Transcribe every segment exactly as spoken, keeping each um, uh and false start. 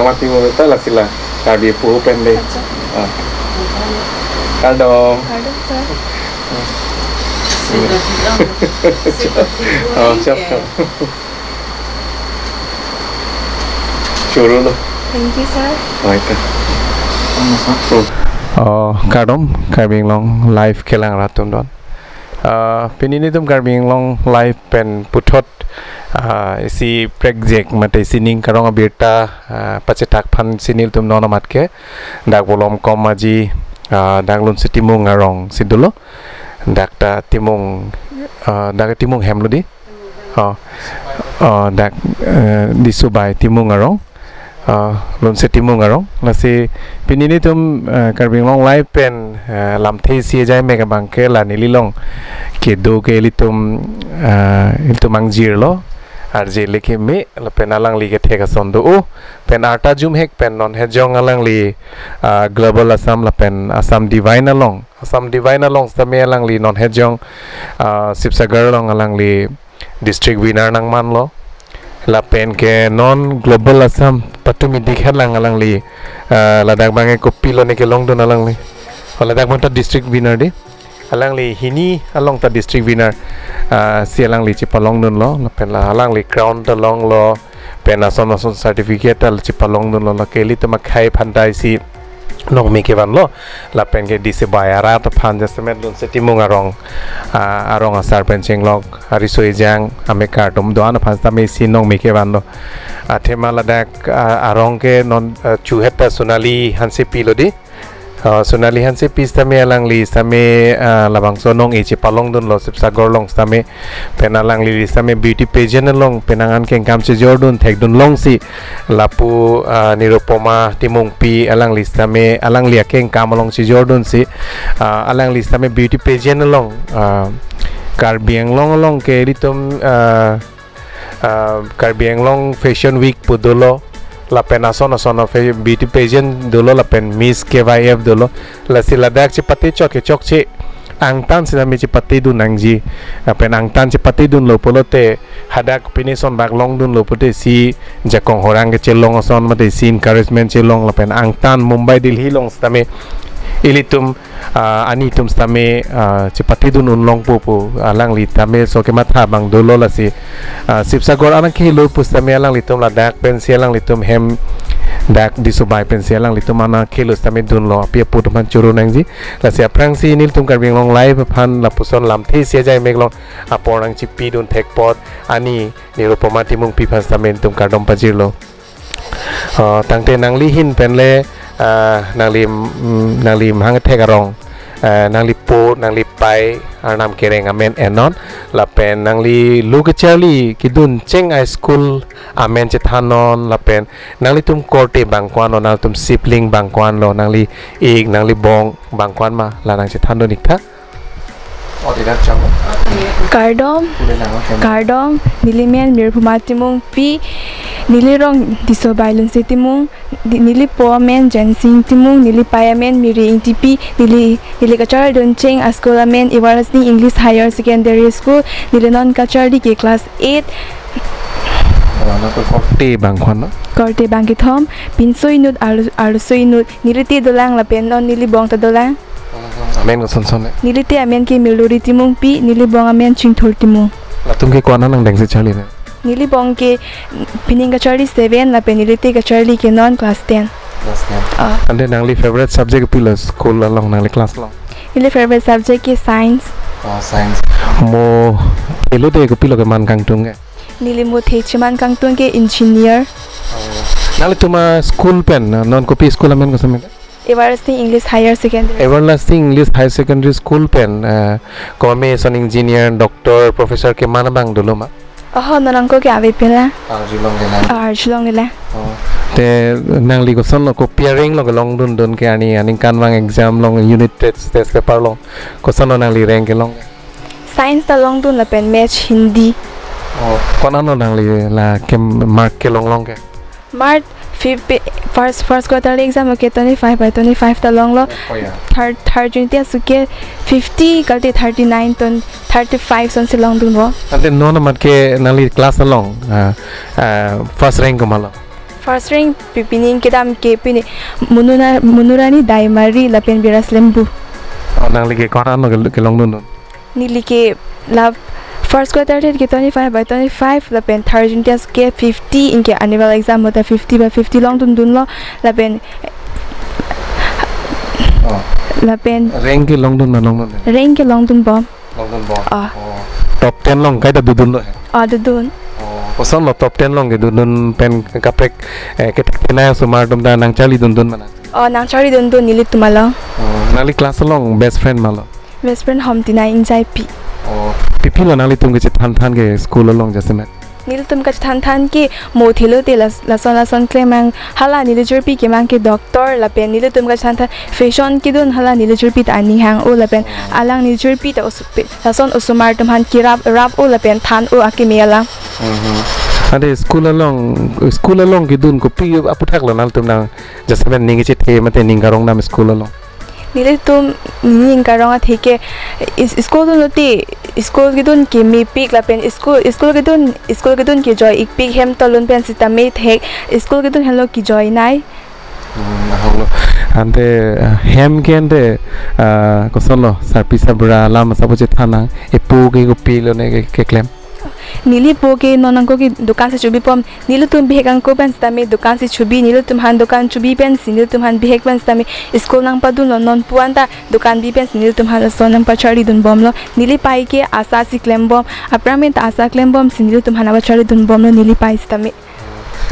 Mati mo ta la sila. Karbi pu pen de. Acha. Ah. Kardom. Kardom, sir. Oh, siap, siap. Churu lo. Thank you, sir. Baik. Oh, kardom, Karbi Anglong Live kelang rat atum don. Ah, pini nelitum Karbi Anglong Live pen puthot, ah, isi project mate isi ning karong abirta, ah, pachethak aphan si nelitum non amat ke dak Volom Komaji, ah, dak Lunse Timung arong si dolo. Dak ta Timung, ah, dak Timung hem lo di. Oh, oh, dak, eh, Disubai Timung arong. Ah, Lunse Timung arong. Lasi pini nelitum, eh, Karbi Anglong Live pen, eh, lamthe isi ajai mek abang ke la neli along kedo ke ilitum, eh, ilitum angjir lo. R J Lekemi lapen alangli kethek ason do. Oh, pen arta jumhek pen non hejong alangli, ah, Global Assam lapen Assam Divine along. Assam Divine along sitame alangli non hejong, ah, Sibsagar along alangli district winner nangmanlo. Lapen ke non Global Assam patumi dikhen lang alangli, ah, ladak abang ke kopilo ne kelongdun alangli. Oh, ladak abang ta district winner di. Alangli hini along ta district winner, ah, si alangli chepalongdunlo. Lapen la alangli crown ta longlo. Pen ason ason certificate ta chepalongdunlo, lake ilitum akhei aphan ta isi nongmi kevanlo. Lapen ke Disubai arat aphan jasemet Lunse Timung arong, ah, arong asar pen chenglok, ariso ejang, amekar atum do-an aphan sitame isi nongmi kevanlo. Athema ladak, ah, arong ke non, ah, chuhet ta Sonali Hansepi lo di. Ah, Sonali Hansepi sitame alangli sitame, ah, labangso nong-e chepalongdunlo Sibsagar along sitame. Pen alangli sitame beauty pageant along penang an kengkam chejordun thekdun longsi lapu, ah, Nirupama Timungpi alangli sitame alangli akengkam along chejordunsi, ah, alangli sitame beauty pageant along, ah, Karbi Anglong along ke ilitum, ah, ah, Karbi Anglong Fashion Week pu dolo, lapen ason ason a fa-, beauty pageant dolo, lapen Miss K Y F dolo. Lasi ladak chepate chok ke chokche angtan sitame chepatedun nangji. Lapen angtan chepatedunlo pulote hadak pini ason bak longdunlo pulote isi jakong horang kechelong ason mate isi encouragement chelong, lapen angtan Mumbai Delhi along sitame ilitum, ah, ani atum sitame, ah, chepatedun unlongpo pu alangli tame so kematha abang dolo. Lasi, ah, Sibsagar anak kelo pu sitame alanglitum ladak pensi alanglitum hem dak Disubai pensi alanglitum anak kelo sitame dunlo, api apo atum aphan churu nangji. Lasi aphrangsi nelitum Karbi Anglong Live aphan lapuson lamthe isi ajai mek along apor nangchipidun thek apot ani Nirupama Timungpi aphan sitame nelitum kardom pajirlo. Ah, tangte nangli ahin pen le, ah, nangli, mm, nangli mahang thek arong, ah, nanglipo, nanglipei arnam kereng amen ennon, lapen nangli lo kacharli kedun cheng a-school amen chethannon, lapen nanglitum korte bang ko-an lo, nanglitum sibling bang ko-an lo, nangli ik, nangli bong bang ko-an ma, la nangchethandun ik tha. Oh, tidak jawab. Kardom. Udah lama kan? Kardom, neli men Nirupama Timungpi, neli rong Disubai Lunse Timung, di-, nelipo amen Jensing Timung, nelipei amen Miri Ingtipi, neli, neli kacharlidun cheng a-school amen Everlasting English Higher Secondary School, neli non kacharli ke class eight. Wala ko korte bang ko-an lo? Korte bang kethom, pinso inut, arlo, arloso inut, neli te dolang lapen non neli bong ta dolang. Amen koson son le? Neli te amen ke Miluri Timungpi, neli bong amen Chingthur Timung. Latum ke ko-an nangdengsi charli ne? Neli bong ke pining kacharli seven, lapen neli te kacharli ke non class ten. Class ten. Ah. Ante nangli favorite subject kopilo school along, nangli class along? Neli favorite subject ke science. Oh, science. Mo elo te kopilo keman kangtung ke? Neli mo the cheman kangtung ke engineer. Oh. Nanglitum a-school pen, non kopi school amen koson mete? Everlasting English Higher Secondary. Everlasting English Higher Secondary School pen, eh, kome ason engineer, doctor, professor keman abang dolo ma? Oho, non ako ke ave pela. Arjulong ke lang. Ah, arjulong ke lang. Oh. Te nangli koson lo, kopi a-rank lo kelongdundun ke ani, aningkanvang exam along, unit test, test paper along, koson lo nangli rank kelong? Science ta longdun lapen Maths, Hindi. Oh, ko-an lo nangli la ke mark kelong long ke? Mark fifth pe-, first, first quarterly exam ke twenty-five by twenty-five ta longlo. Oh, ya. Third, third unit test ke fifty, kalite thirty-nine ton thirty-five sonsi longdunlo. Ante non amat ke nangli class along, ah, ah, first rank komat lo? First rank pi- pining kedam ke pini Mununa- Munurani Daimari lapen Biras Lembu. Oh, nangli ke ko-an lo ke- kelongdun? Neli ke la first quarter test ke twenty-five by twenty-five lapen third unit test ke fifty, anke annual exam ahut ta fifty by fifty longdundunlo lapen Oh. Lapen Rank ke longdun ma longdun? Rank ke longdunbom. Longdunbom. Ah. Oh. Top ten along kaita dodunlo he? Ah, dodun. Oh, kosonlo top ten along kedodun pen kaprek, eh, kethek thenei osomar atum ta nangcharlidundun ma nang? Oh, nangcharlidundun nelitum along. Oh, nangli class along best friend malo? Best friend Homtina Ingjaipi. Oh, pipilo nanglitum kachethan than ke school along jasemet? Nelitum kachethan than ke mo thelo te las- lason lason klem mang, hala neli jirpi ke mang ke doctor lapen nelitum kachethan than fashion kedun hala neli jirpi ta aning hang-o lapen alang neli jirpi ta osupe lason osomar atum aphan kerap rap-o lapen than-o akeme alang. Mhm. Ante school along, school along kedun kopi aphuthak lo nangtum nang jasemet ning kachethe mate ning karong dam school along? Nelitum ning karong athe ke is- school dunlo te school kedun ke mepik lapen school school kedun school kedun ke joi-ikpik, hem tolun pen sitame thek, school kedun henlo ke joinei. Hmm, ahoklo. Ante, eh, hem ke ante, ah, kosonlo sarpi sarbura alam asap chethan nang, epo ke kopilo ne ke- keklem? Neli po ke non angko ke dukan si chobibom, nelitum bihek angko pen sitame dukan si chobi, nelitum aphan dukan chobi pensi nelitum aphan bihek pen sitame school nangpadunlo, non puan ta dukan bi pensi nelitum aphan lason nangpacharlidunbomlo. Neli pai ke asa si klembom, aphrang pen ta asa klembomsi nelitum aphan nangpacharlidunbomlo neli pai sitame.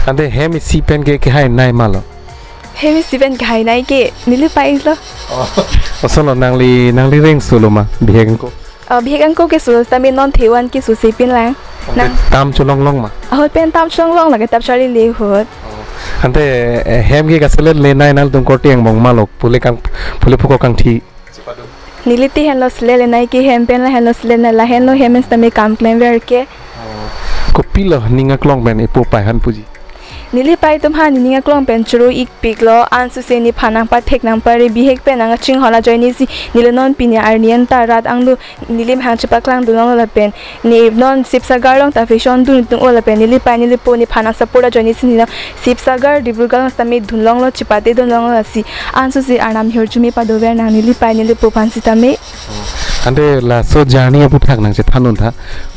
Ante hem isi pen ke kehainei malo? Hem isi pen kehainei ke neli pai lo. Oh. Kosonlo nangli, nangli reng solo ma bihek angko? Oh, bihek angko ke solo sitame non thewan ke sose pin lang. Ante nang tam cholonglong ma? Ahut pen tam cholonglong, lake tap charlile ahut. Oh. Ante, eh, hem ke kaselet lenei nangtum korte angbong malo, pule kang- pule puko kangthi? Neli te henlo selet lenei ke hem pen, la henlo selet nei, la henlo hem sitame kam klemver ke. Oh. Kopilo ning aklong pen epo pai aphan puji? Neli pai atum aphan nening aklong pen choro-ikpiklo, ansose nephan nangpathek nangpare, bihek pen nangchinghon ajoinesi neli non pini arni anta rat angno neli mahang chepaklangdunlonglo lapen ne non Sibsagar along ta fashion dun tung-o lapen neli pai neli po nephan nangsupport ajoinesi ne non Sibsagar, Dibrugarh along sitame dunlonglo, chepate dunlonglo, lasi ansose arnam hirjume padover nang neli pai neli po aphan sitame. Ante laso journey aphuthak nangchethan-un tha.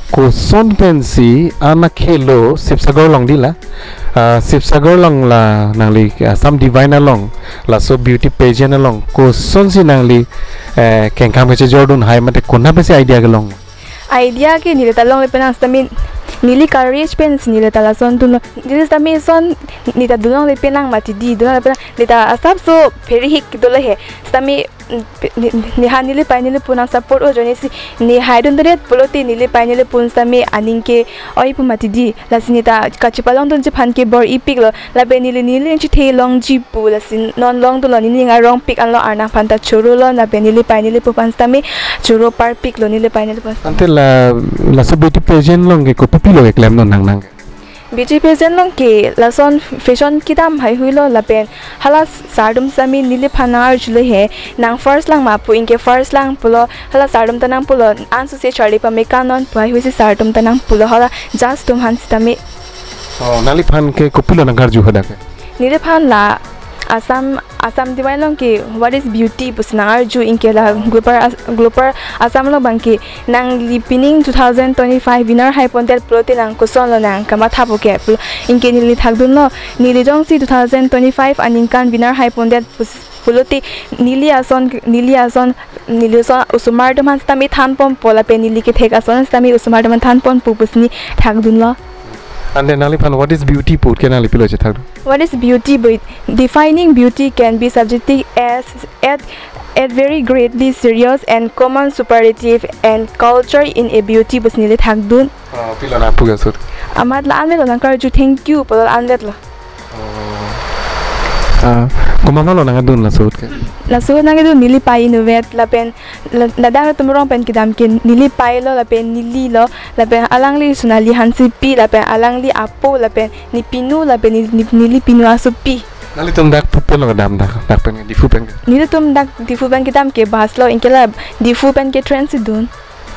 Koson pensi an akhelo Sibsagar along dei la? Ah, Sibsagar along la nangli Assam Divine along, laso beauty pageant along kosonsi nangli, eh, kengkam kachejordun hai mate konat pensi idea kelong? Idea ke neli ta longle pen nang sitame neli courage pensi neli ta lason dunlo. Neli sitame son neli ta dunlongle pen nang mati dei, dunlongle pen nang neli ta asapso pherihik dolo he. Sitame, mm, pe- ne- ne- nephan neli pai neli po nangsupport ajoinesi ne haidundedet pulote neli pai neli po sitame aning ke oi pu mati dei, lasi ne ta kachepalongdunji aphan ke bor-ipiklo lapen neli neli ningchethe longji pu, lasi non longdunlo, nening arongpik anlo, arnam aphan ta chorolo lapen neli pai neli po aphan sitame choro parpiklo neli pai neli po sitame. Ante la, laso beauty pageant along ke kopipilo keklem non nang nang? Beauty pageant along ke lason fashion kedam haihuilo lapen hala sar atum sitame neliphan nang-arjulo he, nang first lang ma pu, anke first lang pulo, hala sar atum ta nangpulo ansose charli pame kanon pu haihui si sar atum ta nangpulo hala judge atum aphan sitame. Oh, nangliphan ke kopilo nangkarju hadak ke? Neliphan la Assam, Assam Divine along ke what is beauty pusi nang-arju, anke la global As-, global Assam along abang ke nangli pining two thousand twenty-five winner haipondet pulote nang kosonlo nang kamathapo ke pulo, anke neli thakdunlo, neli jongsi two thousand twenty-five aningkan winner haipondet pus- pulote neli ason, neli ason, neli ason osomar atum aphan sitame thanponpo lapen neli kethek ason sitame osomar atum aphan thanponpo pusi neli thakdunlo. Ante nangliphan what is beauty pu ahut ke nangli pilo chethakdun? What is beauty? But defining beauty can be subjective as at, at very greatly serious and common superlative and culture in a beauty pusi neli thakdun. Oh, pilo nangpu ke laso ahut? Amat la-an lo nangkarju, thank you pulo la-an lo. Oh. Ah, komat malo nangdun laso ahut ke? Laso ahut nangdun neli pai inutvet lapen la- ladak atum arong pen kedam ke neli pailo lapen nelilo lapen alangli Sonali Hansepi lapen alangli apo lapen nepinu lapen ne- ne- neli pinu asopi. Nanglitum dak pu pen lo kedam dak, dak pen Diphu pen ke? Nelitum dak Diphu pen kedam ke bus lo, anke la Diphu pen ke train si dun.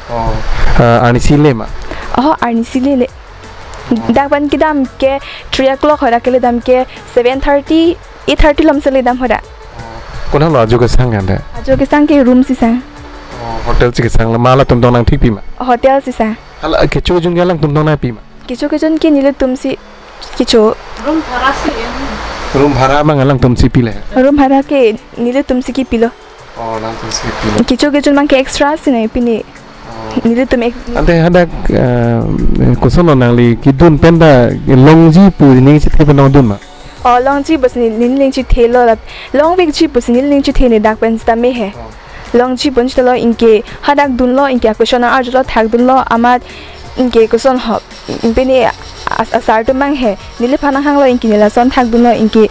Oh, eh, arnisi le ma? Oh, arnisi lele. Dak pen kedam ke three o'clock hadak, kele dam ke seven thirty, eight thirty alom si le dam hadak. Konat lo ajo kesang kan de? Ajo kesang ke room si sang. Oh, hotel si kesang lo, ma alangtum dong nangthekpi ma? Hotel si sang. Hala kecho kejun ke alangtum dong nangpi ma? Kecho kejun ke nelitum si kecho. Room bhara si, em. Room bhara abang alangtum si pilo? Room bhara ke nelitum si kepilo. Oh, alangtum si kepilo. Kecho kejun abang ke extra si nangpini. Oh. Nelitum ek- Ante hadak, eh, koson lo nangli kedun pen ta longji pu ning chethe pen dun ma? Oh, longji pusi neli ning chethelo la. Longvekji pusi neli ning chethe ne dak pen sitame he. Oh. Longji pu chethe lo, anke hadak dunlo, anke a-question arjulo, thakdunlo, amat anke koson ho, pini as-, asar atum abang he neliphan nanghanglo, anke neli lason thakdunlo, anke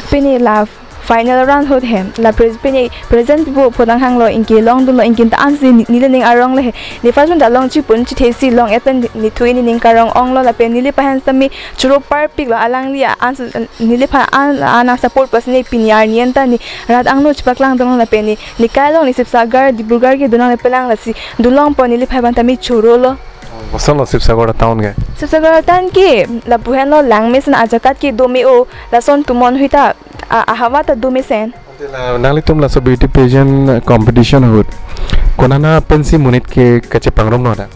pini la final round ahut he, la pres-, pini present pu apot nanghanglo, anke longdunlo, anke ta ansi ne-, neli ning arong le he. Ne first pen ta longji pu chethe si long-et pen ne thu-i ne ning karong onglo, lapen neliphan sitame choro parpiklo, alangli ansi neliphan an, an a-support pusi ne pini arni an ta ne rat angno chepaklangdunlo, lapen ne, ne kai along ne Sivasagar, Dibrugarh kedun nangpelang, lasi dunlongpo, neliphan abang tame chorolo. Koson lo Sivasagar town ke? Sivasagar town ke lapu henlo, lang mesen ajakat ke do me-o, lason tumon hui ta a, ahavar ta do mesen. Ante la nanglitum laso beauty pageant, eh, competition ahut konat pensi monit ke kachepangrum lo da?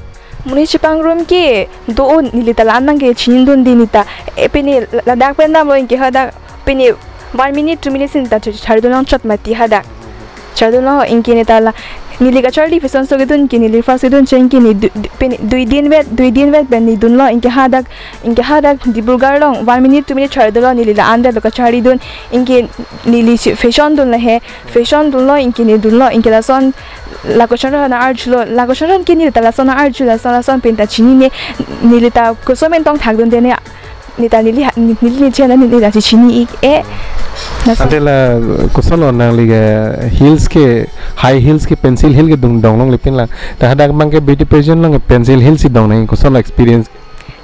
Monit chepangrum ke do-o, neli ta la-an abang ke chinidunde, ne ta, eh, pini la-, ladak pen damlo, anke hadak pini one minute, two minutes si ne ta char-, chardunlong chot mati hadak. Chardunlo, anke ne ta la, neli kacharli fashion show kedun ke, neli first kedun cheng ke ne du-, du-, pini dui din vet, dui din vet pen ne dunlo, anke hadak, anke hadak Dibrugarh along one minute, two minute chardunlo, neli la-an det lo kacharidun, anke neli si fashion dunlo he, fashion dunlo, anke ne dunlo, anke lason la question nang-arjulo, la question ke neli ta lason nang-arju, lason, lason pen ta chinine, neli ta koson pen tong thakdunde ne, ne ta neli ha, ne-, neli ne chena, neli ta chechini-ik-e. Lason. Ante la koson lo nangli ke heels ke, high heels ke pencil heel ke dong, donglongle pinlang. Ta hadak abang ke beauty pageant along ke pencil heel si dong nang, koson lo experience?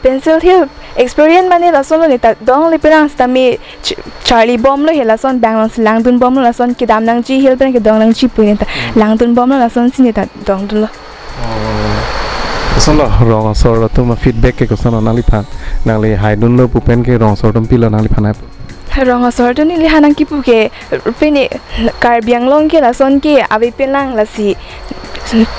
Pencil heel experience mane lason lo, ne ta dongle pinlang sitame ch-, charlibomlo he, lason abang along si langdunbomlo, lason kedam nangji, heel pen kedong nangji pu ne ta langdunbomlo, lasonsi ne ta dongdunlo. Oh. Koson lo rong asor atum a-feedback ke, koson lo nangliphan, nangli haidunlo pu pen ke rong asor atum pilo nangliphan hai pu? Rong asor atum neliphan nangkipu ke, pini Karbi Anglong ke lason ke ave pinlang, lasi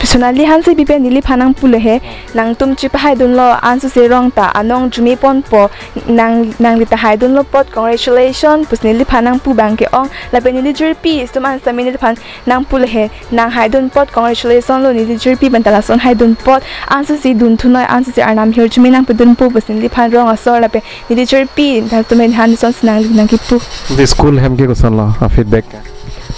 Sonali Hansepi pen neliphan nangpulo he, nangtum chepahaidunlo, ansi si rong ta anong jumeponpo, nang, nangli ta haidunlo apot congratulation pusi neliphan nangpu abang ke ong, lapen neli jirpi atum an sitame neliphan nangpulo he, nang haidun apot congratulation lo, neli jirpi pen ta lason haidun apot, ansi si dunthunoi, ansi si arnam ahirjume nangpedunpo pusi neliphan rong asor lapen neli jirpi ta atum neliphan lasonsi nang, nangkipu. Ante school ahem ke koson lo a-feedback ke?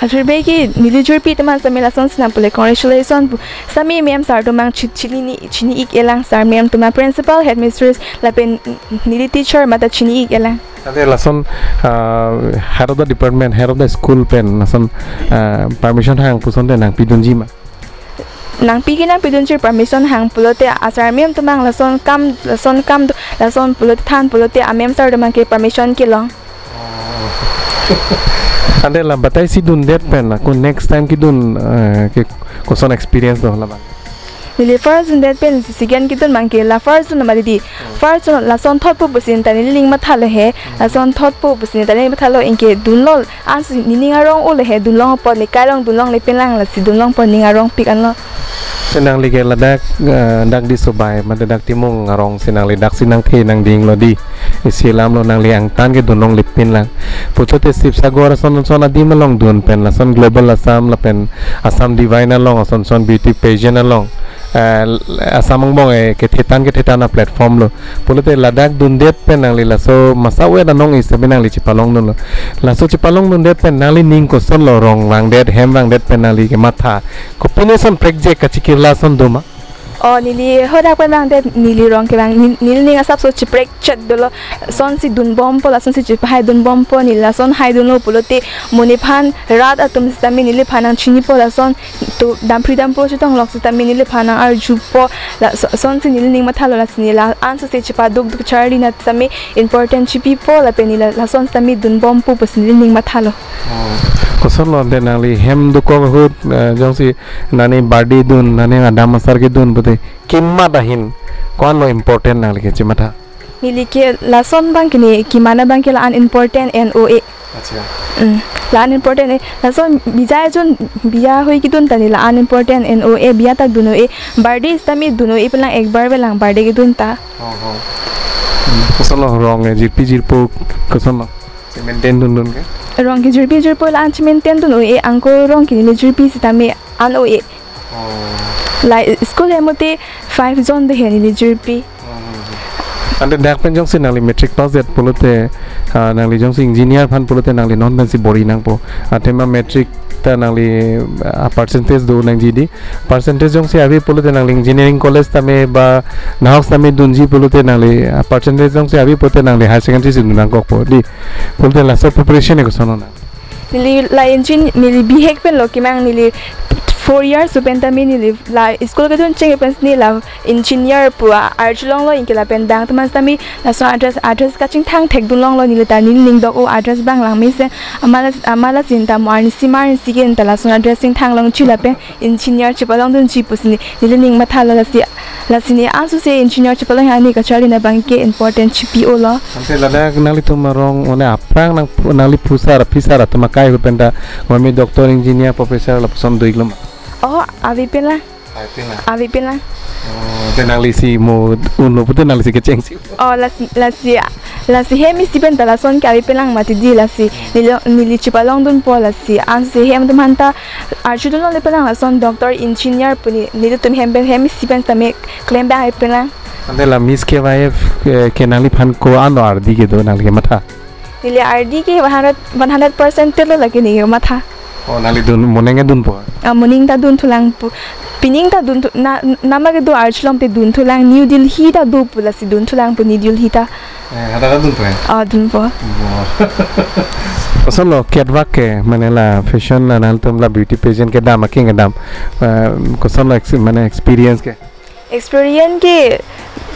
A-feedback ke neli jirpi atum an sitame lasonsi nangpule, congratulation pu. Sitame ma'am sir atum abang chi-, chini, chini-ik-elang, sir ma'am atum, principal, headmistress lapen neli teacher mate chini-ik-elang. Ante lason, ah, head of the department, head of the school pen lason, ah, permission hang puson te nangpidunji ma? Nangpi ke nangpidunji, permission hang pulote a-sir ma'am atum abang lason kam, lason kam do, lason pulote than pulote a-ma'am sir atum abang ke permission kelong. Ante la batai si dundet pen la, ko next time kedun, eh, ke koson experience do la abang? Neli first dundet pen si second kedun abang ke, la first dun mati di. First dun lason thotpo pusi ne ta neli ning mathalo he. Lason thotpo pusi ne ta ning mathalo, anke dunlo, ansi ne ning arong-olo he, dunlong apot ne kai along dunlongle pinlang, lasi dunlongpo, ning arongpik anlo. Te nangli ke ladak, eh, dak Disobai mate dak Timung arong si nangli daksi nangthe nangdinglo di. Isi alam lo, nangli angtan ke dunlongle pinlang. Puthot te Sivasagar ason ason adim along dun pen, lason Global Assam lapen Assam Divine along ason ason beauty pageant along, eh, Assam angbong, eh, kethetan kethetan a-platform lo. Pulote ladak dundet pen nangli laso masa-vet anong isi pen nangli chepalongdunlo. Laso chepalongdundet pen nangli ning koson lo, rong vangdet, hem vangdet pen nangli kematha, kopine ason prekjak kachekirla ason do ma? Oh, neli hadak pen vangdet, neli rong kevang, nel-, neli ning asapso cheprekchet dolo. Lasonsi dunbompo, lasonsi chepahaidunbompo, neli lason haidunlo pulote monit aphan, rat atum sitame neliphan nangchinipo, lason to damphri dampo chetonglok sitame neliphan nang-arjupo, la so-, lasonsi neli ning mathalo, lasi neli la-ansi si chepaduk duk charli na sitame important chepipo, lapen neli la-, lason sitame dunbompo pusi neli ning mathalo. Oh. Koson lo ante nangli hem dokok ahut, eh, jongsi nani birthday dun, nani adam asar kedun pute, kemat ahin ko-an lo important nangli ke chematha? Neli ke lason abang ke ne keman abang ke la-an important en-o-e. Acha. Mm. La-an important e. Lason bija jun, bija hoi kedun ta ne la-an important en-o-e, bija ta dun-o-e. Birthday sitame dun-o-e pen lang, ek bar pen lang birthday kedun ta. Oh, oh. Hmm. Kosonlo rong ke, jirpi jirpo kosonlo? Si maintain dundun ke? Rong ke jirpi jirpo la-an si maintain dun-o-e, anke rong ke neli jirpi sitame an-o-e. Oh. La school hem mate five jon de he neli jirpi. Hmm. Ante dak pen jongsi nangli matric pass det pulote, ah, nangli jongsi engineer aphan pulote nangli non pensi bor-i nangpo. Athema matric ta nangli, ah, percentage do nangji di. Percentage jongsi ave pulote nangli engineering college tame ba nahok tame dunji pulote nangli, ah, percentage jongsi ave pulote nangli higher secondary si dun nangkokpo di. Pulote laso preparation ke koson nang? Neli la engine, neli B.Tech pen lo kemang, neli four years pen tame neli la school kedun cheng pen si neli la engineer pu arjulonglo, anke lapen bang teman tame lason address, address kachingthang thekdun longlo neli ta, neli ning dok-o address abang lang mesen. Amala, amala sin ta mo arnisi mar arnisi ke ta lason address chingthang longji lapen engineer chepalongdunji pusi neli ning mathalo, lasi, lasi ne ansose engineer chepalong he ani kacharli na abang ke important chipi-olo. Ante ladak nanglitum arong one aphrang nang, nangli phusar phisar atum akai ahut pen ta government doctor, engineer, professor lapuson do-iklo ma? Oh, ave pen lang. Ave pen lang. Ave pen lang. Oh, te nangli si mo unlo pute nangli si kechengsi? Oh, lasi, lasi, lasi hem isi pen ta lason ke ave pen lang mati di, lasi neli, neli chepalongdunpo, lasi ansose hem atum aphan ta arjudun longle pen lang lason doctor, engineer pu ne, nelitum hem pen, hem isi pen tame klem abang ave pen lang. Ante la Miss K Y F, eh, ke nangliphan ko-an ardi kedo nangli kematha? Neli ardi ke one hundred, one hundred percent telo lake neli kematha. Oh, nangli dun, moning ke dunpo? Ah, moning ta dunthulang pu. Pining ta dunthu, na, nama kedo arjulong te dunthulang, New Delhi ta do pu, lasi dunthulang pu New Delhi ta. Eh, hadak dunpo ya? Ah, dunpo. Oh. Kosonlo ketbak ke, mane la fashion la nangtum la beauty pageant kedam, aking kedam. Eh, kosonlo ex-, mane experience ke? Experience ke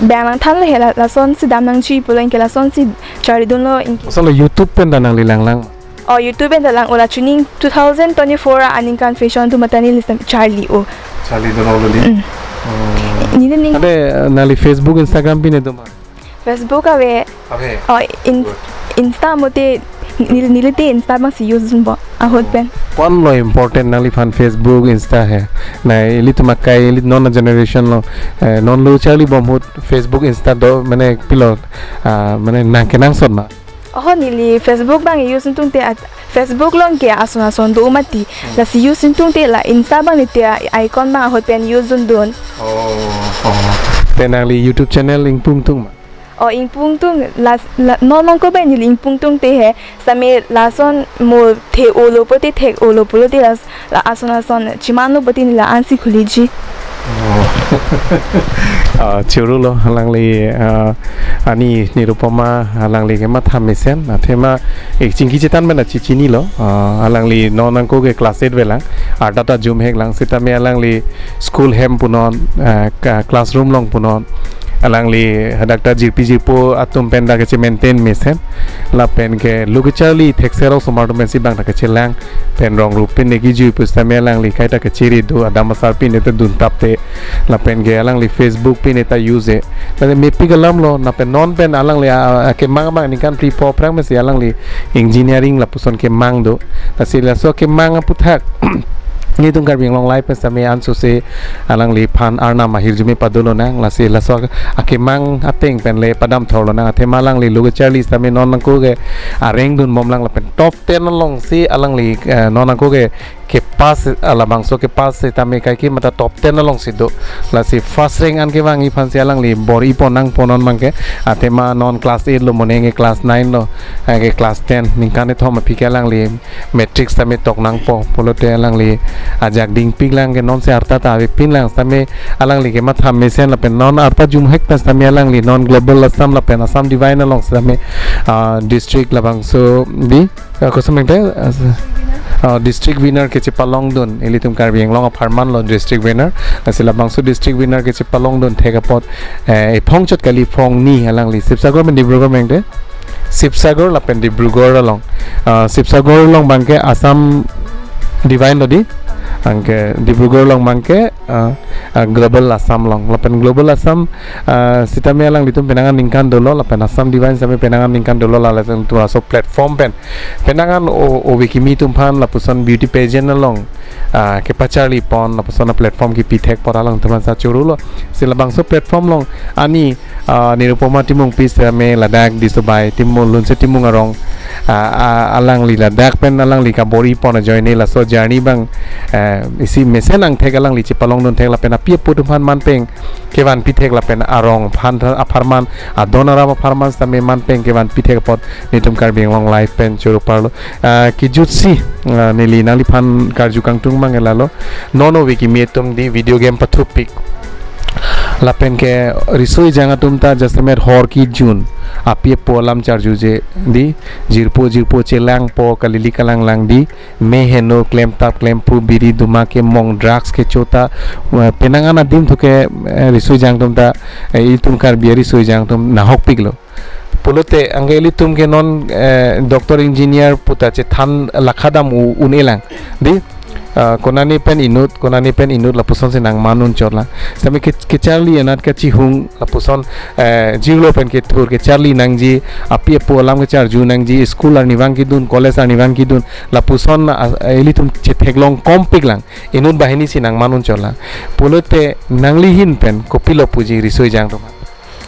bang nangthanlo he la, lasonsi dam nangji pulo, anke lasonsi charlidunlo, anke. Kosonlo YouTube pen ta nangli langlang? Oh, YouTube pen ta lang-o, la chuning two thousand twenty-four aningkan fashion atum aphan ta neli sitame charli-o. Charlidunlo di? Mm. Oh. Neli ning. Ante, eh, nangli Facebook, Instagram pine do ma? Facebook ave. Ave? Oh, in-, Good. Insta mate neli, neli te Insta abang si use dunpo ahut pen. Ko-anlo important nangliphan Facebook, Insta he? Na ilitum akai, ili non generation lo, eh, non lo charlibom ahut Facebook, Insta do, mane pilo, ah, mane nang kenangsot ma? Oh, neli Facebook abang use dun tangte at-, Facebook along ke ason ason do mati. Hmm. Lasi use dun tangte la Insta abang neli te icon abang ahut pen use dundun. Oh, oh. Te nangli YouTube channel ingpung tung ma? Oh, ingpung tung, las-, la, non nangko abang neli ingpung tangte he, sitame lason mo the-olo pute thek-olo pulote las-, la ason ason chemanlo pute neli la ansi khuliji. Oh. Ah, choro lo, alangli, ah, ani Nirupama, alangli kematha mesen, athema, eh, chingki chetan mena chichinilo, ah, alangli non nangko ke class eight velang, arta ta jumhek lang, sitame alangli school hem punon, ah, ka-, classroom along punon, alangli hadak ta jirpi jirpo atum pen ta kache-maintain mesen. Lapen ke lo kacharli thekserok osomar atum pensi bang ta kachelang. Pen rong rup pine kejui pusitame alangli kaita kachiri do, adam asar pine ta duntapte. Lapen ke alangli Facebook pine ta use-e. Lapen mepik alamlo, lapen non pen alangli a, a, akemang abang ningkan phli pho aphrang pensi alangli engineering lapuson kemang do. Lasi laso kemang aphuthak nelitum Karbi Anglong Live pen sitame ansose alangliphan arnam ahirjume padolonang, lasi laso akemang ateng pen le padam thorlonang, athema alangli lo kacharli sitame non nangko ke areng dunbomlang lapen top ten alongsi alangli, eh, non nangko ke kepass, ah, labangso kepass sitame kaike mata top ten alongsi do. Lasi first rank an kevangji aphansi alangli bor-ipon nangpo non abang ke, athema non class eight lo, moning ke class nine lo, eh, ke class ten, ningkan kethom aphi ke alangli matric sitame tok nangpo pulote alangli ajak dingpik lang ke nonsi arta ta avepin lang sitame alangli kematha mesen lapen non arta jumhek pen sitame alangli non Global Assam lapen Assam Divine along sitame, ah, district labangso di, ah, koson pen te, ah, ah, district winner kechepalongdun, ilitum Karbi Anglong apharman lo district winner. Lasi labangso district winner kechepalongdun thek apot, eh, ephong chot kali, phongni alangli Sibsagar pen Dibrugarh pen te. Sibsagar lapen Dibrugarh along. Ah, Sibsagar along abang ke Assam Divine lo di. Anke Dibrugarh along abangke, ah, ah, Global Assam along. Lapen Global Assam, ah, sitame alanglitum penang aningkan dolo, lapen Assam Divine sitame penang aningkan dolo, la latum laso platform pen penang an o, ove kimi atum aphan lapuson beauty pageant along, ah, kepacharli pon, lapuson a-platform kipithek apot alangtum aphan sa choro lo. Si labangso platform along ani, ah, Nirupama Timungpi sitame ladak Disobai Timung, Lunse Timung arong, ah, ah, alangli ladak pen alangli kabor-i pon ajoine laso journey abang, eh, isi mesen angthek alangli chepalongdun thek lapen api apo atum aphan manpeng kevan pithek lapen arong aphan, apharman, adon arap apharman sitame manpeng kevan pithek apot netum Karbi Anglong Live pen choro parlo. Ah, kejutsi, ah, neli nangliphan karju kangtung abang lalo. Non ove kimi atum di video game pathupik. Lapen ke riso ejang atum ta jasemet hor kejun, api apo alam charjuje di, jirpo jirpo chelangpo, kalili kalanglang di, me heno, klemtap klemphu, biri duma kemong, drugs kecho ta, eh, penang an adim thu ke, eh, riso ejang atum ta, eh, itum Karbi ariso ejang atum nahokpiklo. Pulote anke ilitum ke non, eh, doctor engineer puta chethan lakha dam u-, un-elang. Di, ah, konane pen inut, konane pen inut lapuson si nangman unchotlang. Sitame ke, kecharli anat kachihung lapuson, eh, jirlo pen kethur kecharli nangji, api apo alam kecharju nangji, school arnivang kedun, college arnivang kedun, lapuson, ah, ilitum chetheklong kompiklang. Inut banghini si nangman unchotlang. Pulote nangli ahin pen kopilo puji riso ejang atum?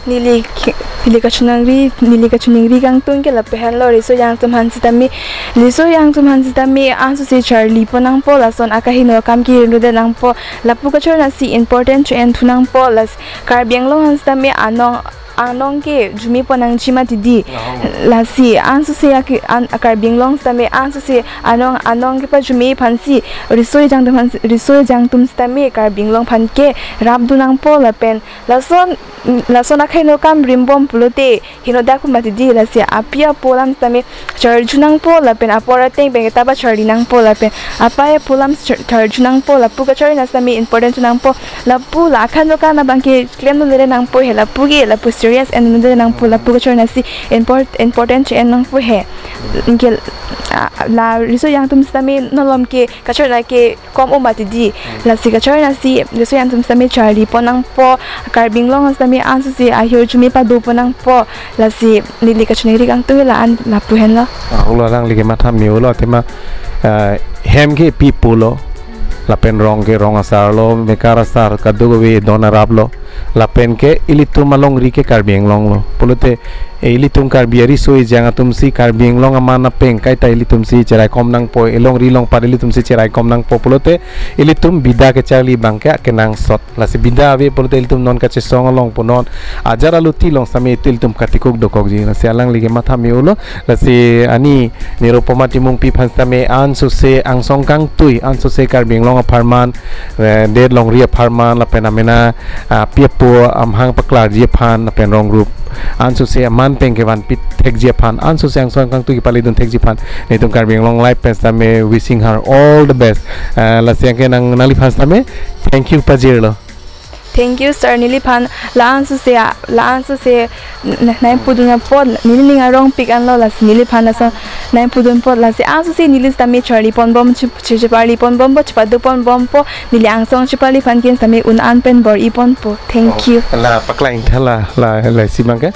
Neli ke-, neli kachiningri, neli kachiningri kangtung ke lapu henlo, riso ejang atum aphan sitame, riso ejang atum aphan sitame ansose charli pon nangpo, lason akahingno akam ke inrude nangpo, lapu kachor nasi important cho-en thu nangpo, las Karbi Anglong aphan sitame anong, anong ke jumi pon nangji mati di. Lasi ansose aki-, an, Karbi Anglong sitame ansose anong, anong kepajumi aphansi, riso ejang atum aphan, riso ejang atum sitame Karbi Anglong aphan ke rapdun nangpo lapen lason, lason akahingno akam rimbom pulote hingno dak pu mati di, lasi api apo alam sitame charju nangpo lapen apor ateng pen ta pacharli nangpo lapen api apo alam char-, charju nangpo, lapu kachor nasi sitame important nangpo, lapu la akahingno akam abang ke klemdunde nangpo he, lapu ke lapu serious endunde nangpo, lapu kachor nasi import-, important cho-en nangpo he. Anke, ah, la riso ejang atum sitame nolom ke kachor na ke kom o mati di. Lasi kachor nasi riso ejang atum sitame charli pon nangpo, Karbi Anglong sitame ansose ahirjume pado pon nangpo, lasi neli kachiningri kangtung la-an lapu henlo. Ah, ulo alangli ke matha me-olo athema, ah, hem ke pi pulo, lapen rong ke rong asarlo, mekar asar, kadokave don araplo, lapen ke ilitum alongri ke Karbi Anglong lo. Pulote, eh, ilitum Karbi ariso ejang atum si Karbi Anglong aman apeng kaita ilitum si cheraikom nangpo, elongri longpat ilitum si cheraikom nangpo. Pulote ilitum bida kecharli abang ke kenangsot. Lasi bida ave pulote ilitum non kachesong along pu non, ajar aluti along sitame ilitum katikuk dokokji. Lasi alangli ke matha me-olo. Lasi ani Nirupama Timungpi aphan sitame ansose angsong kangtui, ansose Karbi Anglong apharman, eh, det longri apharman, lapen amena, ah, api apo amahang paklarji aphan, lapen rong group ansose aman pen kevan pithekji aphan, ansose angsong kangtui kepaledun thekji aphan, netum Karbi Anglong Live pen sitame wishing her all the best. Eh, lasi anke nang, nangliphan sitame thank you pajirlo. Thank you, sir. Neliphan la ansose, la ansose n-, n-, nangpudun apot neli ning arongpik anlo, lasi neliphan lason nangpudun apot, lasi ansose neli sitame charli ponbom, chi-, chi-, cheparli ponbompo, chepado ponbompo, neli angsong cheparli aphan ke sitame un-an pen bor-i ponpo. Thank you. Oh, la paklang tha la, la, la isi abang ke?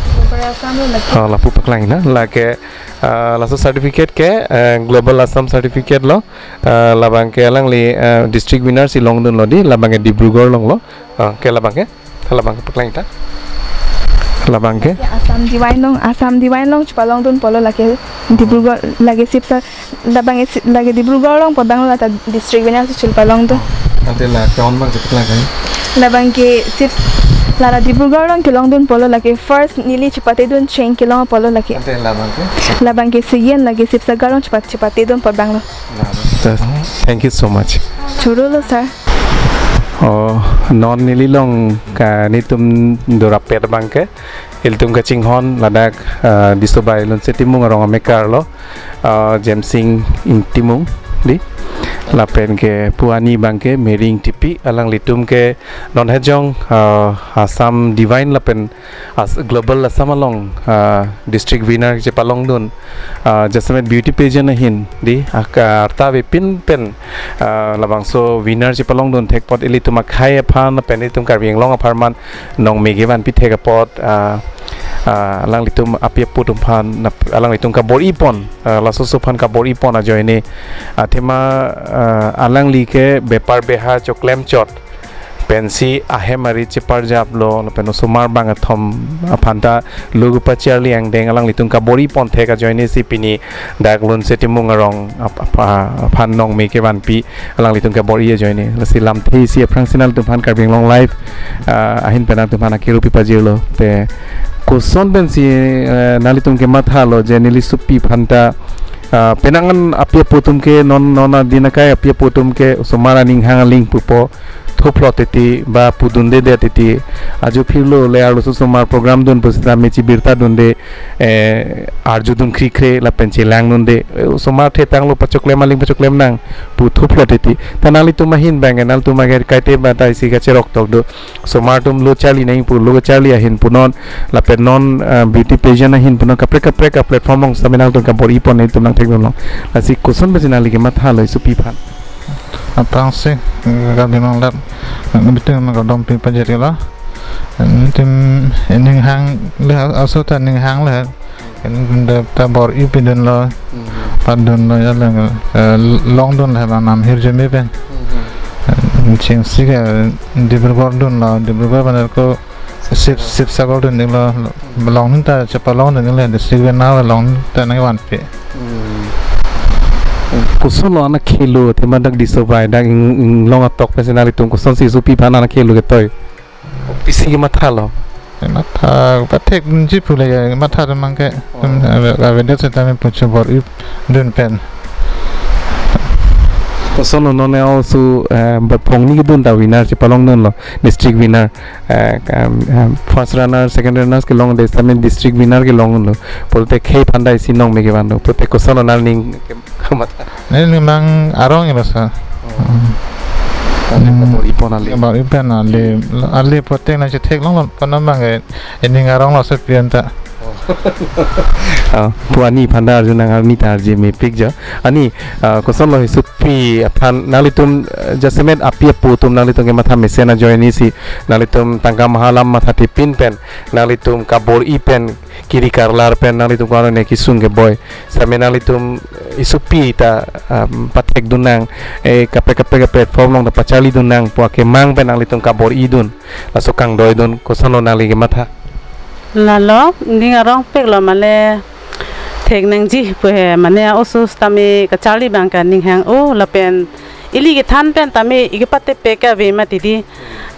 Global Assam lo lake. Oh, lapu paklang na, lake, ah, laso certificate ke, eh, Global Assam certificate lo. Ah, labang ke alangli, ah, district winner si longdunlo di, labang ke Dibrugarh along lo. Ah, ke labang ke, labang ke paklang ta. Labang ke? Ya, Assam Divine along, Assam Divine along chepalongdun polo lake Dibrugarh, lake Sibsa, labang ke si-, lake Dibrugarh along pu abang lo, lata district winner si chepalongdun. Ante la ke-on abang chepaklang kai. Labang ke Sib-, la la Dibrugarh along kelongdun polo lake first neli chepatedun cheng kelong polo lake. Ante labang ke? Labang ke second lake Sibsagar along chepat-, chepatedun pu abang lo. Thank you so much. Choro lo, sir. Oh, non neli along ke netum dorapet abang ke, ilitum kachinghon ladak, ah, Disobai Lunse Timung arong amekar lo, ah, Jemsing Ing Timung di. Lapen ke pu ani abang ke Mering Tipi, alanglitum ke non hejong, ah, Assam Divine lapen as global Assam along, ah, district winner chepalongdun, ah, jasemet beauty pageant ahin di, ah, arta avepin pen, ah, labangso winner chepalongdun thek apot ilitum akhei aphan lapen ilitum Karbi Anglong apharman nongme kevanpi thek apot, ah, ah, alanglitum api apo atum aphan nap-, alanglitum kabor-ipon, ah, laso oso aphan kabor-ipon ajoine, ah, athema, ah, alangli ke bepar behar choklem chot pensi ahem arit cheparjaplo, lapen osomar bangkethom aphanta lo kepacharli angdeng alanglitum kabor-ipon thek ajoine si pini dak Lunse Timung arong ap-, ap-, aphan nongme kevanpi alanglitum kabor-i ajoine. Lasi lamthe isi aphrangsi nanglitum aphan Karbi Anglong Live, ah, ahin pen nanglitum aphan akiru pipajirlo. Te koson pensi, eh, nanglitum kemathalo je neli sopi aphanta, ah, penang an api apo atum ke non, non adin akai api apo atum ke osomar aning hang aling pupo, thuphlot titi ba pudundedet titi. Ajo phirlo le arloso osomar program dun pusita mechi birta dunde, eh, arjudun krikre lapen chelang dunde. Eh, osomar thetanglo pachoklem aling pachoklem nang pu thuphlot titi. Ta nanglitum ahin abang, nanglitum agar kaite ba ta isi kacheroktok do. Osomar atum lo charli nang pu lo charli ahin punon lapen non, eh, beauty pageant ahin punon kaprek kaprek a-platform along sita nanglitum kabor-ipon nelitum nangthekdunlo. Lasi koson pensi nangli kemathalo isopi aphan? Aphrangsi, eh, Karbi Anglong Live, eh, bitung ma kardom pipajirlo. Nelitum, eh, ning hang le, aso ta ning hang le. Kan da ta bor-i pidunlo, Hmm. Padunlo ya le, eh, longdun le bang nam hirjume pen. Hmm. Eh, chingsi ke Dibrugarh dunlo, Dibrugarh pen ko Sib-, Sibsagar dun dinglo, longdun ta chepalongdun ding le, district winner longdun ta nangvanpi. Hmm. Kosonlo anak khelo, athema dak diso bai, dak ing, inglong atok pensi nanglitum kosonsi sopi aphan anak khelo ketoi? Kopisi kemathalo? Matha pathekji pu le matha atum abang ke, Oh. Atum ave-, avedet setame puchobor-i dun pen. Koson non ne oso, eh, ba phongni kedun ta winner chepalongdunlo, district winner, eh, em, em, first runner, second runners kelongde setame district winner kelonglo. Pulote khei aphanta isi nongme kevanlo. Pulote koson nangning ke-, kematha? Ne ning mang arong ilo sa. Oh. Hmm. Tadi Hmm. kabor-ipon ale. Kabor-ipon ale, ale pulote nangchetheklonglo, kono mang ke, ining aronglo sopi aphanta. Oh. Ah, pu ani aphanta arju nang, ani ta arje mepik jo. Ani, ah, kosonlo isopi aphan nanglitum, eh, jasemet api apo atum nanglitum kematha mesen ajoine si nanglitum tangka mahalam mathathepin pen nanglitum kabor-i pen kiri karlar pen nanglitum ko-an ne kesung keboi. Setame nanglitum, eh, isopi ta, um, pathekdun nang, eh, kaprek kaprek a-platform along ta pacharlidun nang pu akemang pen nanglitum kabor-idun. Laso kangdoidun kosonlo nangli kematha? Lalo, ning arongpiklo mane thek nangji pu he, mane oso setame kacharli abang ke aning hang-o lapen ili kethan pen tame ike patepek ave mati di.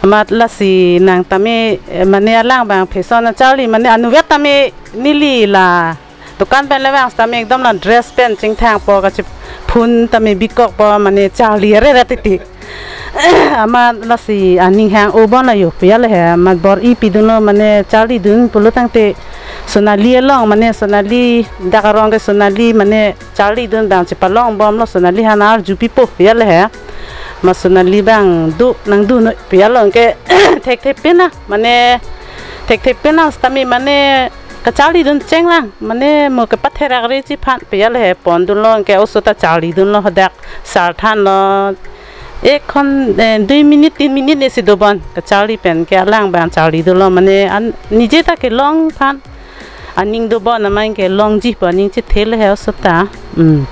Amat lasi nang tame, eh, mane alang abang fashion acharli, mane anuvet tame neli la dukan pen le vang setame ekdom la dress pen chingthangpo, kachiphun tame bikokpo, mane charli areret titi. Amat lasi aning hang-o bon la yo pu ya le he, amat bor-i pidunlo mane charlidun pulo tangte Sonali along, mane Sonali dak arong ke Sonali mane charlidun abang chepalongbomlo, Sonali aphan arju pipo pu ya le he. Amat Sonali abang do nangdun noi pu ya lo, anke thekthepin na, mane thekthepin na setame mane kacharlidun chenglang, mane mo kepatherak reji aphan pu ya le he pondunlo, anke oso ta charlidunlo hadak sar thanlo. Ek khon, eh, dui minute, tin minute ne si dobon kacharli pen ke alang abang charlidunlo, mane an, nije ta kelong aphan aning dobon, amai kelongji pu aning chethe le he oso ta. Hmm.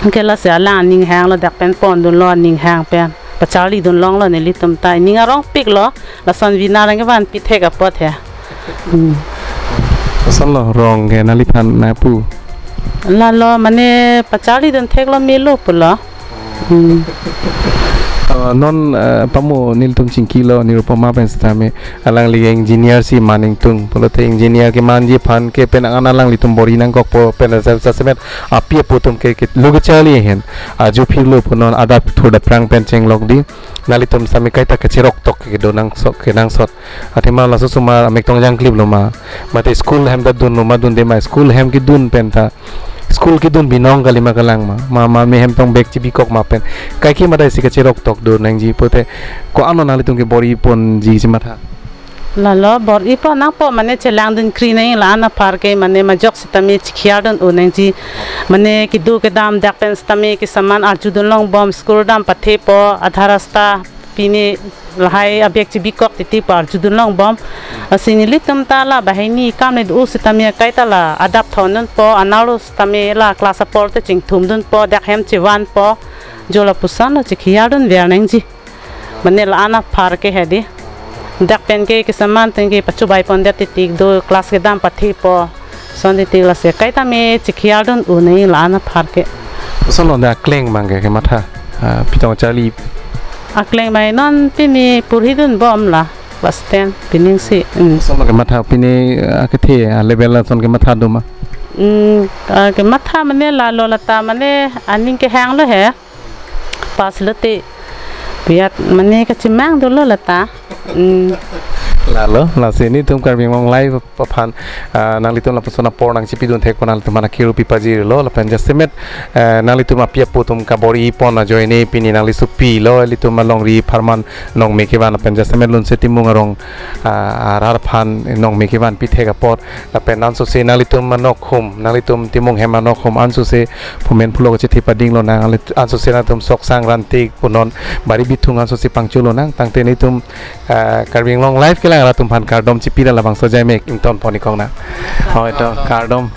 Anke lasi alang aning hanglo, dak pen pondunlo aning hang pen. Pacharlidun longlo nelitum ta. Ning arongpiklo, lason winner nangvanpi thek apot he. Hmm. Kosonlo rong ke nangliphan nangpu? Lalo mane pacharlidun theklo melo pulo. Hmm. Ah, non, ah, pamo nelitum chingkilo Nirupama pen setame, alangli engineer si man ingtung. Pulote engineer kemanji aphan ke penang an alanglitum bor-i nangkokpo pen jasemet api apo atum ke, ke lo kacharli ahin. Ajo phirlo punon adap thur daprang pen chenglok di. Nanglitum setame kaita kacheroktok kedo nangsot, kenangsot. Athema laso osomar amek tong jangkliplo ma? Mate school hem ta dunlo ma, dunde ma? School hem kedun pen ta School kedun binong kalima kalang ma, ma, ma mehem tong bag chibikok ma pen. Kaike madai si kacherok tok do nangji pute, ko-an nanglitum ke bor-i ponji si matha? Lalo bor-i pon nangpo, mane chelangdun kri nang la-an apar ke, mane majok sitame chikhiar dun-un nangji. Mane kedo kedam dak pen sitame kesaman arjudun longbom, school dam pathepo, adha rasta pine lahai a-bag chibikok titi pu arjudun longbom. Lasi nelitum ta la banghini kam le do sitame kaita la adap thondunpo, analo sitame la class apor te chingthumdunpo, dak hem chevanpo. Jo lapuson lo chikhiar dunver nangji. Mane la-an apar ke hedi. Dak pen ke kesaman teng ke pachubai pondet titi do, class kedam pathepo. Son titi lasi kaita me chikhiar dun-un nang la-an apar ke. Son lo da kleng mang ke, kematha. Ah, pitong charli. Akleng mai non pini purhi dunbom la class ten pining si. Mm. Son lo kematha pini, ah, kethe, ah, level lason kematha do ma? Mm, ah, kematha mane lalo lata mane aning kehang lo he. Pass lote. Biat mane kachimang dolo lata. Mm. Lalo, lasi nelitum Karbi Anglong Live aphan, ah, nanglitum lapuson apor nangchipidun thek pon nanglitum aphan akiru pipajirlo, lapen jasemet, eh, nanglitum api apo atum kabor-i pon ajoine pini nangli sopilo, ilitum alongri apharman nongme kevan lapen jasemet Lunse Timung arong, ah, arat aphan nongme kevan pithek apot, lapen ansose nanglitum anokhum, nanglitum Timung hem anokhum ansose phumen phulok chithi pading lonang, anli-, ansose nangtum sok sang ranti punon bari bithung ansose pangchu lonang, tangte nelitum, ah, Karbi Anglong Live kelang arat atum aphan kardom chipi la labangso ajai mek ington pon-ik kong nang. Hoi to, kardom.